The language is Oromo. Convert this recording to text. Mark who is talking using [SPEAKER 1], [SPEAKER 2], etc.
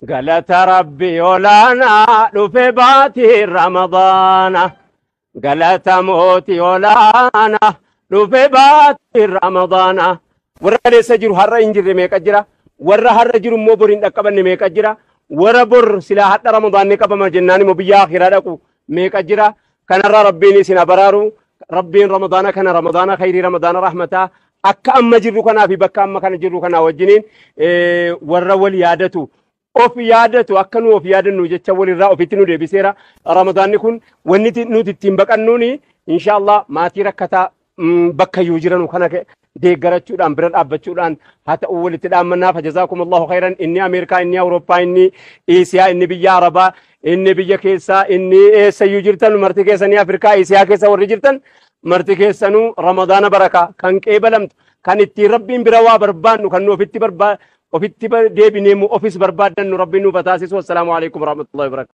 [SPEAKER 1] Galata Rabbi olaanaa dhufe baatii Ramadaana. Galata mootii olaanaa dhufe baatii Ramadaana. Warra kaleessa jiru har'a hin jirre meeqa jira? Warra har'a jiru immoo bor hin dhaqqabanne meeqa jira? Warra bor silaa hadha Ramadaanni qabama jennaan immoo biyya akhiraa dhaqu meeqa jira? Kanarraa Rabbiin isin abaraaru. Rabbiin Ramadaana kana Ramadaana khayrii, Ramadaana rahmataa, akka amma jirru kanaa fi bakka amma kana jirru kanaa wajjiniin warra wal yaadatu, of yaadatu, akka nu of yaadannu jecha walirraa ofitti nu deebiseera. Ramadaanni kun wanni nuti ittiin baqannuuni inshallah maatii rakkataa bakka iyyuu jiranu kana deeggarachuudhaan, bira dhaabbachuudhaan haa ta'u walitti dhaammannaaf. Jazaakum Allahu khairan. Inni Ameerikaa, inni Awurooppaa, inni Iisiyaa, inni biyya Arabaa, inni biyya keessaa, inni eessayyuu jirtan marti keessanii, Afrikaa, Iisiyaa keessa warri jirtan marti keessanuu, Ramadaana barakaa kan qeebalamtu, kan ittiin Rabbiin bira waa barbaannu, kan nu ofitti ofitti deebinee ofis barbaaddannu Rabbiin nu bataasisu. Assalaamu alaikum warahmatullahi wabarakatuh.